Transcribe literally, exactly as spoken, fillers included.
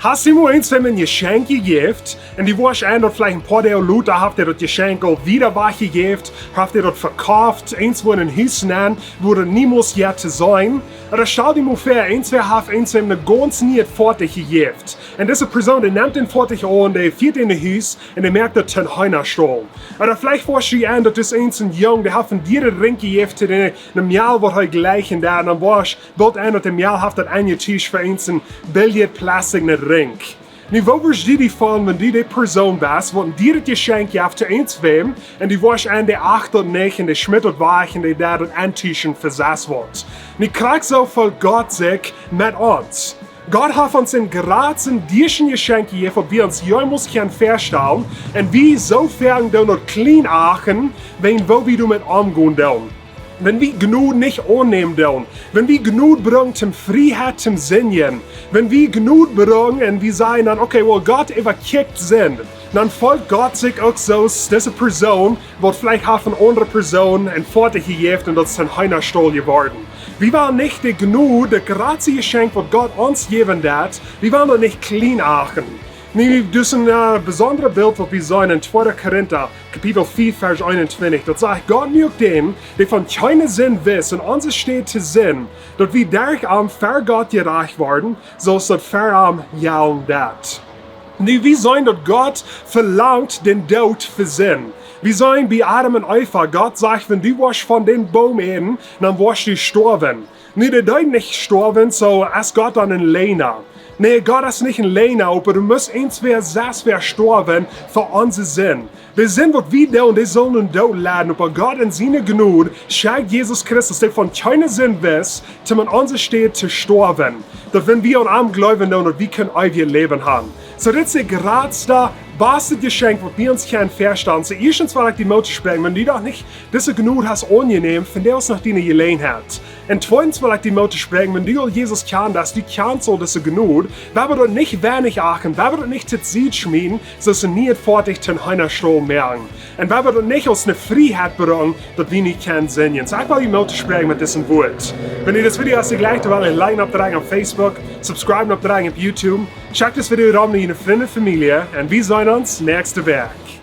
Hast du mol eent wäm een Jeschenkj jejäft un du woascht en daut veleicht een poa Doag lota haft dee daut Jeschenkj aul wieda wajchjejäft, haft dee daut vekofft, eent wua een Hus nenn, wua daut niemols jeit to sennen? Ooda stal die mol väa, eent wäa haft eent wäm een gaunz nieet Foatich jejäft. Un dise Persoon, dee nemt daut Foatich aun, dee fieet en daut Hus un dee moakt daut toom Heenastaul. Ooda veleicht woascht du en daut es eent een Jung, dee haft een dieren Rinkj jejäft to dän, een Mejal waut hee jlikjen deed, un dan woascht boolt en daut de Mejal haft daut enjetuscht fa eent een biljet plastikjnen Rinkj. Nu, woo wurscht du die feelen, wan du dee Persoon best, waut een dieret Jeschenkj jeft to eent wäm, un du woascht en dee acht daut nich un dee schmitt daut wajch un dee deit daut entuschen fa sest waut? Nu, krakjt soo feelt Gott sikj met ons. Gott haft ons een jratset, dieet Jeschenkj jejäft, waut wie ons jemols kjennen väastalen, un wie soo väl doonen daut kjlien achten, wäajen woo wie doamet omgonen doonen. Wan wie Jnod nich aunnämen doonen, wan wie Jnod brucken toom Frieheit toom sindjen, wan wie Jnod brucken un wie sajen dan: "Okay, well, Gott äwakjikjt Sind", dan feelt Gott sikj uk soo aus dise Persoon, waut veleicht haft eene aundre Persoon een Foatich jejäft un daut es een Heenastaul jeworden. Wie wellen nich de Jnod, daut jratste Jeschenkj, waut Gott ons jäwen deed, wie wellen daut nich kjlien achten. Nu, daut es een, äh, besondret Bilt, waut wie seenen en tweeda Korinta, Kapitel fief, Varsch eenuntwintich. Daut sajcht: "Gott muak dän, dee von kjeene Sind wist, en onse Städ to Sind, daut wie derch am ver Gott jerajcht worden, soo aus daut ver am jalen deed." Nu, wie seenen daut Gott velangt dän Doot fa Sind. Wie seenen bie Adam un Eva, Gott sajcht: "Wan du woascht von dän Boom äten, dan woascht du stoawen." Nu, dee deeden nich stoawen, soo es Gott dan een Läajna? Nä, Gott es nich een Läajna, oba doa must eent wäa, sest wäa stoawen fa onse Sind. De Sind, waut wie doonen, dee sullen doot leiden, oba Gott en siene Jnod schekjt Jesus Christus, dee von kjeene Sind wist, toom en onse Städ to stoawen. Daut wan wie aun am jleewen doonen, daut wie kjennen eewjet Läwen haben. Soo, dit es daut jratste, baste Jeschenkj, waut wie ons kjennen väastalen. Soo, ieeschtens well ekj die Moot toospräakjen, wan du noch nich dise Jnod hast aunjenomen, vondoag es noch diene Jeläajenheit. Un tweedens well ekj die Moot toospräakjen, wan du aul Jesus kjanst, du kjanst aul dise Jnod, wie haben daut nich weinich achten, wie haben daut nich to Sied schmieten, soo aus een nieet Foatich toom Heenastaul moaken. Un wie haben daut nich aus eene Frieheit brucken, daut wie nich kjennen sindjen. Soo, ekj well die Moot toospräakjen met dise Wieed. Wan die dit Video haft jejlikjt, dan well een Like oppdrekjen opp Facebook, subscribe oppdrekjen opp YouTube. Schekj dit Video rom no june Frind un Famielje un wie seenen ons näakjste Wäakj.